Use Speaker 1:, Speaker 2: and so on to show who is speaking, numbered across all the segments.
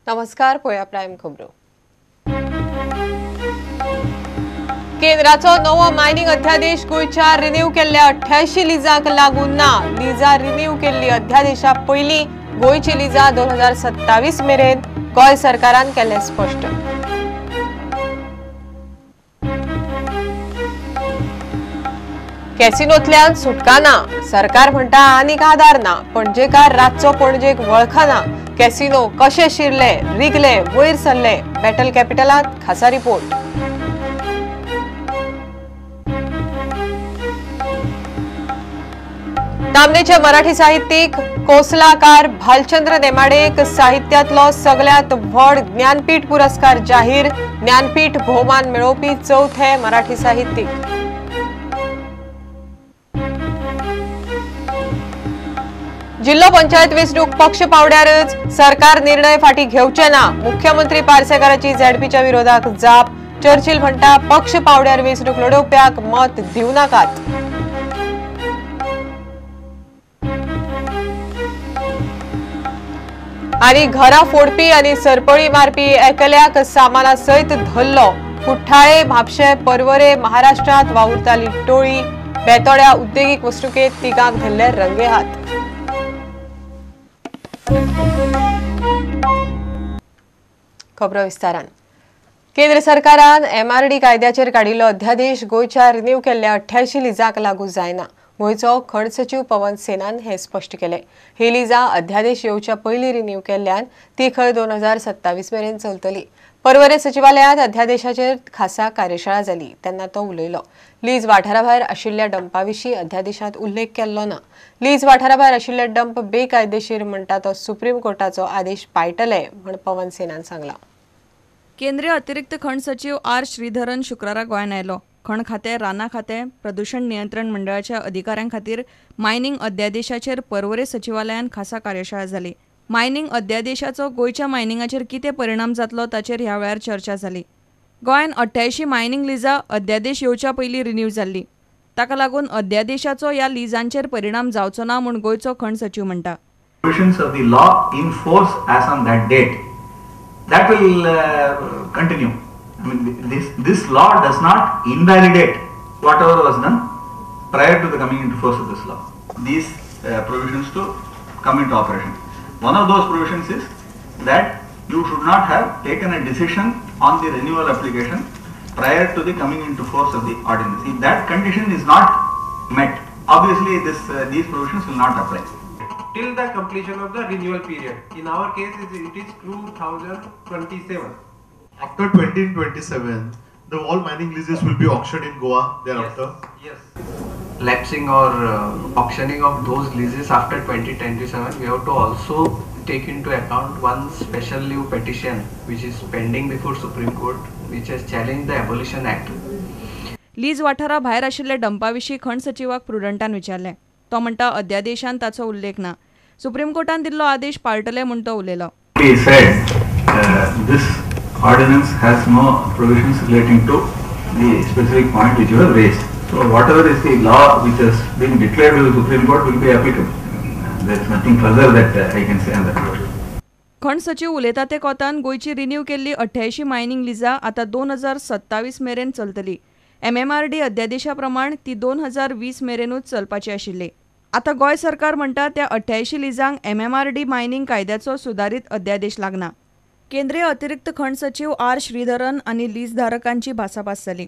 Speaker 1: नमस्कार, पळोवया प्रायम खबरो. केंद्राचो नवो मायनिंग अध्यादेश गोंयच्या रिन्यू केल्ल्या 88 लिजांक लागू ना. लिजा रिन्यू केल्ली अध्यादेशा पयलीं गोंयची लिजा 2027 मेरेन गोंय सरकारान केलें स्पश्ट. कॅसिनोतल्यान सुटका ना, सरकार म्हणटा आनीक आदार ना. पणजेकार रातचो पणजेक वळखना. कॅसिनो कशे शिरले, रिगले, वयर सरले, बॅटल कॅपिटलांत खासा रिपोर्ट. नामनेचे मराठी साहित्यिक कोसलाकार भालचंद्र नेमाडेक साहित्यांतलो सगळ्यांत व्हड ज्ञानपीठ पुरस्कार जाहीर. ज्ञानपीठ भोवमान मेळोवपी चवथे मराठी साहित्यिक. जिल्हो पंचायत वेंचणूक पक्ष पावड्यारच सरकार निर्णय फाटी घेवचे ना. मुख्यमंत्री पार्सेकाराची झेडपीच्या विरोधाक जाप. चर्चिल म्हणटा पक्ष पावड्यार वेंचणूक लढोवप्याक मत दिवं नाकात. आनी घरां फोडपी आनी सरपळी मारपी एकल्याक सामाना सयत धरलो. कुठ्ठाळे, म्हापशें, पर्वरे महाराष्ट्रांत वावुरताली टोळी. बेतोड्या उद्देगीक वसणुकेंत तिगांक धरले रंगे हात. खबरो विस्तारान. केंद्र सरकारान एमआरडी कायद्याचेर काडिल्लो अध्यादेश गोंयच्या रिन्यू केल्ल्या 88 लिजांक लागू जायना. गोंयचो खण सचीव पवन सेनान हे स्पश्ट केले. ही लिजा अध्यादेश येवच्या पयलीं रिन्यू केल्ल्यान ती खंय 2027 मेरेन चलतली. पर्वरे सचिवालयांत अध्यादेशाचेर खासा कार्यशाळा जाली तेन्ना तो उलयलो. लीज वाठाराभायर आशिल्ल्या डंपा विशीं अध्यादेशांत उल्लेख केल्लो ना. लीज वाठाराभायर आशिल्ले डंप बेकायदेशीर म्हणटा तो सुप्रीम कोर्टाचो आदेश पाळटले म्हूण पवन सेनान सांगलां.
Speaker 2: केंद्रीय अतिरिक्त खण सचीव आर श्रीधरन शुक्रारा गोंयांत आयलो. खण खातें, रानां खातें, प्रदूशण नियंत्रण मंडळाच्या अधिकाऱ्यां खातीर मायनिंग अध्यादेशाचेर पर्वरे सचिवालयांत खासा कार्यशाळा जाली. मायनिंग अध्यादेशाचो गोंयच्या मायनिंगाचेर कितें परिणाम जातलो ताचेर ह्या वेळार चर्चा जाली. गोंयांत 88 मायनिंग लिजां अध्यादेश येवच्या पयलीं रिन्यू जाल्ली. ताका लागून अध्यादेशाचो ह्या लिजांचेर परिणाम जावचो ना म्हूण गोंयचो खण सचीव म्हणटा.
Speaker 3: Provisions of the law in force as on that date, that will continue. I mean, this law does not invalidate whatever was done prior to the coming into force of this law. These provisions to come into operation. One of those provisions is that you should not have taken a decision on the renewal application prior to the coming into force of the ordinance. If that condition is not met, obviously these provisions will not apply.
Speaker 4: Till the completion of the renewal period. In our case, it is 2027.
Speaker 5: After 2027, the all mining leases will be auctioned in Goa thereafter?
Speaker 4: Yes.
Speaker 6: Lapsing or auctioning of those leases after 2027, we have to also take into account one special leave petition which is pending before Supreme Court, which has challenged the Abolition Act.
Speaker 2: Lease वाठारा भायर आशिल्ल्या डंपा विशीं खण सचिवाक प्रुडंटान विचारलें. तो म्हणटा अध्यादेशान ताचो उल्लेख ना. सुप्रीम कोर्टान दिल्लो आदेश पाळटले म्हूण तो उलयलो.
Speaker 3: He said, this ordinance has no provisions relating to the specific point which you have raised. So whatever is the law which has been declared by the Supreme Court will be applicable. There is nothing further that I can say on that matter.
Speaker 2: खण सचीव उलयता ते कोतान गोंयची renew केल्ली 88 mining लिजां आतां 2027 मेरेन चलतली. MMRD अध्यादेशा प्रमाण ती 2020 मेरेनूच चलपाची आशिल्ली. आतां गोंय सरकार म्हणटा त्या 88 लिजांक एमएमआरडी मायनिंग कायद्याचो सुदारीत अध्यादेश लागना. केंद्रीय अतिरिक्त खण सचीव आर श्रीधरन आनी लीजधारकांची भासाभास जाली.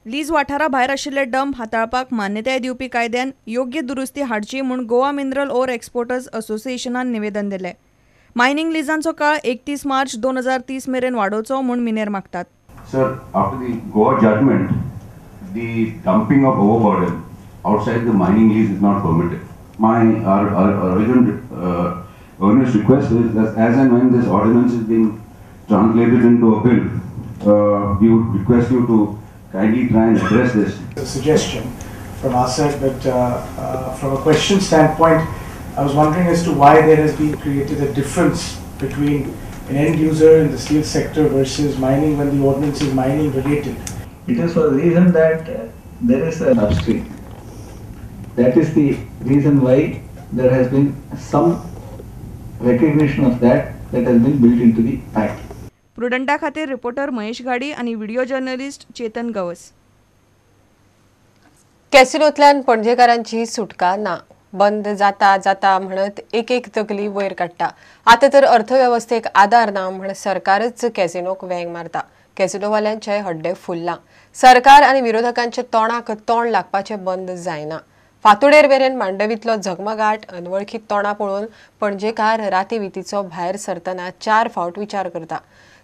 Speaker 2: लीज वाठारा भायर आशिल्ले डंप हाताळपाक मान्यताय दिवपी कायद्यान योग्य दुरुस्ती हाडची म्हूण गोवा मिनरल ओर एक्सपोर्टर्स असोसिएशनान निवेदन दिलें. मायनिंग लिजांचो काळ 31 मार्च 2030 मेरेन वाडोवचो म्हूण मिनेर मागतात.
Speaker 7: Sir, after the Goa judgment, the dumping of overburden outside the mining lease is not permitted. Our urgent earnest request is that as and when this ordinance is being translated into a bill, we would request you to kindly try and address this.
Speaker 8: A suggestion from our side, but from a question standpoint, I was wondering as to why there has been created a difference between an end user in the steel sector versus mining when the ordinance is mining related.
Speaker 3: It is for the reason that there is an upstream. That is the reason why there has been some recognition of that that has been built into the act.
Speaker 2: प्रुडंटा खातीर reporter Mahesh Ghadi आनी video journalist Chetan Gawas.
Speaker 1: कॅसिनोंतल्यान पणजेकारांची सुटका ना. बंद जाता जाता म्हणत एक एक तकली वयर काडटा. आतां तर अर्थवेवस्थेक आदार ना म्हण सरकारच कॅसिनोक वेंग मारता. कॅसिनोवाल्यांचे हड्डे फुल्लां. सरकार आनी विरोधकांचे तोंडाक तोंड लागपाचें बंद जायना. फातोडेर मेरेन मांडवींतलो झगमगाट अनवळखी तोंडां पळोवन पणजेकार राती वितीचो भायर सरतना 4 फावट विचार करता.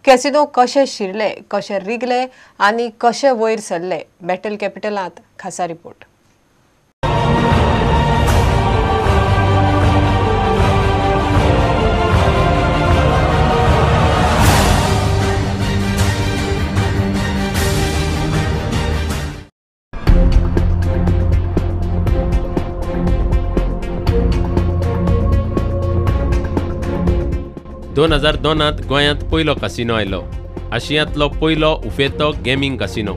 Speaker 1: कॅसिनो कशे शिरले, कशे रिगले आनी कशे वयर सरले, बॅटल कॅपिटलांत खासा रिपोर्ट.
Speaker 9: दोन हजार दोनांत गोंयांत पयलो कासिनो आयलो. आशियांतलो पयलो उफेतो gaming casino.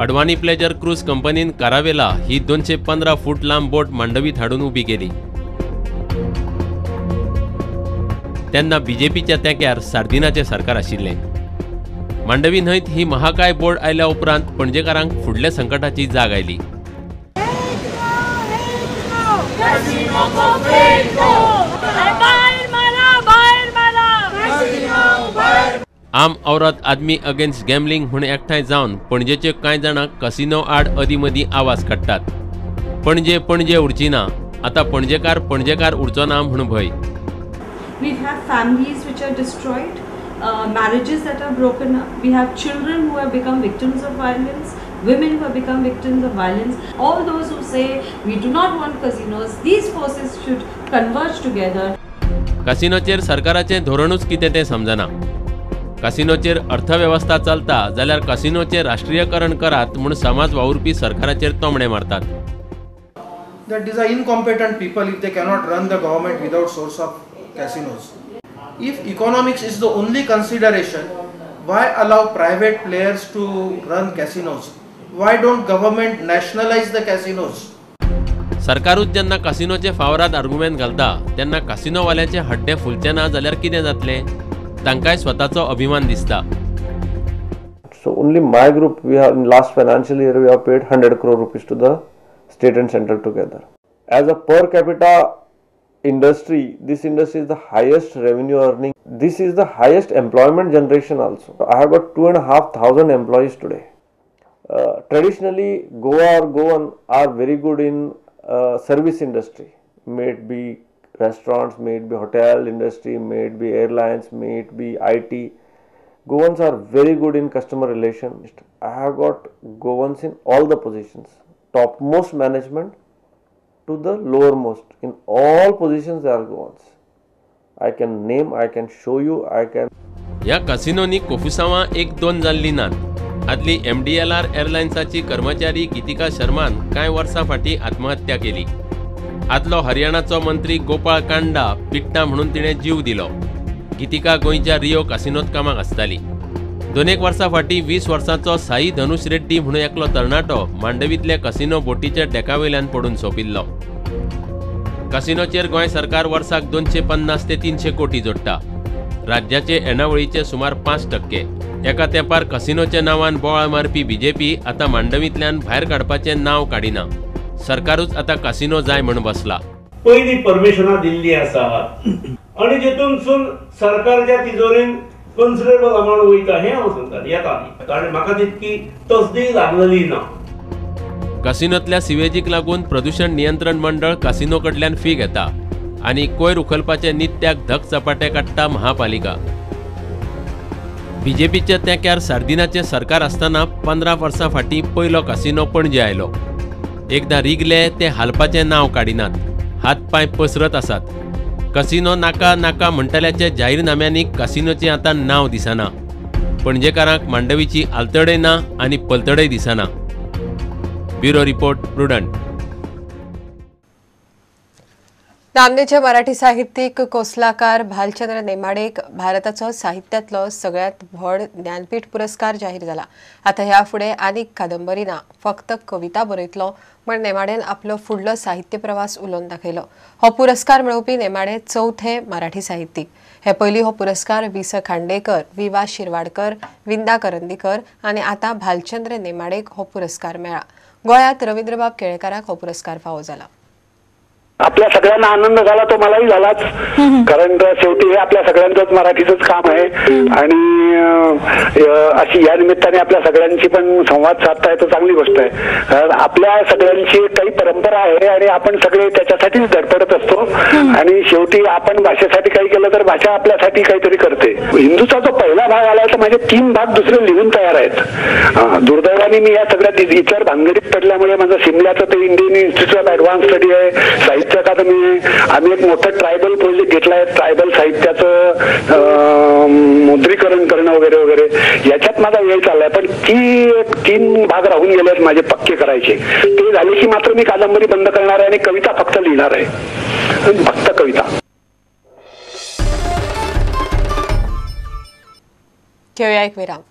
Speaker 9: Advani pleasure cruise कंपनीन कारावेला ही 215 फूट लांब बोट मांडवीत हाडून उबी केली. तेन्ना बीजेपीच्या तेंक्यार सार्दिनाचें सरकार आशिल्लें. मांडवी न्हंयत ही महाकाय बोट आयल्या उपरांत पणजेकारांक फुडल्या संकटाची जाग आयली. आम औरत आदमी अगेन्स्ट गॅमलिंग म्हूण एकठांय जावन पणजेचे कांय जाणां कसिनो आड अदीं मदीं आवाज काडटात. पणजे पणजे उरची ना, आतां पणजेकार पणजेकार उरचो ना म्हूण भंय.
Speaker 10: We have families which are destroyed, marriages that are broken up. We have children who have become victims of violence, women who have become victims of violence. All those who say we do not want casinos, these forces should converge together.
Speaker 9: कासिनोचेर सरकाराचें धोरणूच कितें तें समजना. कासिनोचेर अर्थवेवस्था चलता जाल्यार कासिनोचें राष्ट्रीयकरण करात म्हूण समाज वावुरपी सरकाराचेर तोमणे मारतात.
Speaker 11: That these are incompetent people if they cannot run the government without source of casinos. If economics is the only consideration, why allow private players to run casinos? Why don't government nationalize the casinos?
Speaker 9: सरकारूच जेन्ना कासिनोचे फावराद argument घालता तेन्ना कासिनोवाल्याचे हड्डे फुलचे ना जाल्यार कितें जातलें? तांकांय स्वताचो अभिमान दिसता.
Speaker 12: So only my group, we have in last financial year we have paid 100 crore rupees to the state and central together. As a per capita industry, this industry is the highest revenue earning. This is the highest employment generation also. I have got 2,500 employees today. Traditionally, Goa or Goan are very good in service industry, may it be restaurants, may it be hotel industry, may it be airlines, may it be IT. Goans are very good in customer relations. I have got Goans in all the positions, topmost management to the lowermost. In all positions there are Goans. I can name, I can show you, I can.
Speaker 9: ह्या कासिनोनी कोफुसांवां एक दोन जाल्लीं नात. आदली MDLR एअरलायन्साची कर्मचारी गीतिका शर्मान कांय वर्सां फाटीं आत्महत्या केली. आदलो हरियाणाचो मंत्री गोपाळ कांडा पिट्टा म्हणून तिणें जीव दिलो. गीतिका गोंयच्या रियो कासिनोत कामाक आसताली. 2 वर्सां फाटीं 20 वर्सांचो साई धनुष रेड्डी म्हणून एकलो तरणाटो मांडवींतल्या कसिनो बोटीच्या डेकावयल्यान पडून सोंपिल्लो. कसिनोचेर गोंय सरकार वर्साक 250 ते 300 कोटी जोडटा. राज्याचे येणावळीचे सुमार 5%. एका तेंपार कसिनोच्या नांवान बोवाळ मारपी बीजेपी आतां मांडवींतल्यान भायर काडपाचें नांव काडिना. सरकारूच आतां कासिनो जाय म्हूण बसला.
Speaker 13: पयलीं परमिशनां दिल्लीं आसात आनी जेतूनसून सरकारच्या तिजोरेन कन्सिडरेबल अमावंट वयता हें हांव सांगता येता आनी म्हाका तितकी तसदी लागलेली ना.
Speaker 9: कासिनोंतल्या सिवेजीक लागून प्रदूषण नियंत्रण मंडळ कासिनो कडल्यान फी घेता आनी कोयर उखलपाचे नित्याक धक चपाटे काडटा महापालिका. बीजेपीच्या तेंक्यार सार्दिनाचें सरकार आसतना 15 वर्सां फाटीं पयलो कासिनो पणजे आयलो. एकदां रिगले ते हालपाचें नांव काडिनात, हात पांय पसरत आसात. कसिनो नाका नाका म्हणटल्याचे जाहीरनाम्यांनी कासिनोचें आतां नांव दिसना. पणजेकारांक मांडवीची आलतडय ना आनी पलतडय दिसना. Bureau report, Prudent.
Speaker 1: नामनेचे मराठी साहित्यिक कोसलाकार भालचंद्र नेमाडेक भारताचो साहित्यांतलो सगळ्यांत व्हड ज्ञानपीठ पुरस्कार जाहीर जाला। आतां ह्या फुडें आनीक कादंबरी ना, फक्त कविता बरयतलो म्हण नेमाडेन आपलो फुडलो साहित्य प्रवास उलोवन दाखयलो। हो पुरस्कार मेळोवपी नेमाडे चवथे मराठी साहित्यिक। हे पयलीं हो पुरस्कार वि स खांडेकर, वि वा शिरवाडकर, विंदा करंदीकर आनी आतां भालचंद्र नेमाडेक हो पुरस्कार मेळ्ळा। गोंयांत रवींद्रबाब केळेकाराक हो पुरस्कार फावो जाला।
Speaker 14: आपल्या सगळ्यांना आनंद झाला तो मलाही झालाच, कारण शेवटी हे आपल्या सगळ्यांचंच मराठीचंच काम आहे आणि अशी या निमित्ताने आपल्या सगळ्यांची पण संवाद साधता येतो, चांगली गोष्ट आहे। कारण आपल्या सगळ्यांची काही परंपरा आहे आणि आपण सगळे त्याच्यासाठीच धडपडत असतो आणि शेवटी आपण भाषेसाठी काही केलं तर भाषा आपल्यासाठी काहीतरी करते। हिंदूचा जो पहिला भाग आला तर माझे 3 भाग दुसरे लिहून तयार आहेत। दुर्दैवाने मी या सगळ्या इतर भानगडीत पडल्यामुळे माझं शिमल्याचं ते Indian Institute of Advance Study आहे, साहित्य अकादमी, आम्ही एक मोठं ट्रायबल प्रोजेक्ट घेतला आहे, ट्रायबल साहित्याचं मुद्रीकरण करणं वगैरे वगैरे, याच्यात माझा वेळ चाललाय। पण ती 3 भाग राहून गेले आहेत माझे पक्के करायचे, ते झाले की मात्र मी कादंबरी बंद करणार आहे आणि कविता फक्त लिहिणार आहे, फक्त कविता।
Speaker 1: घेऊया एक विराम।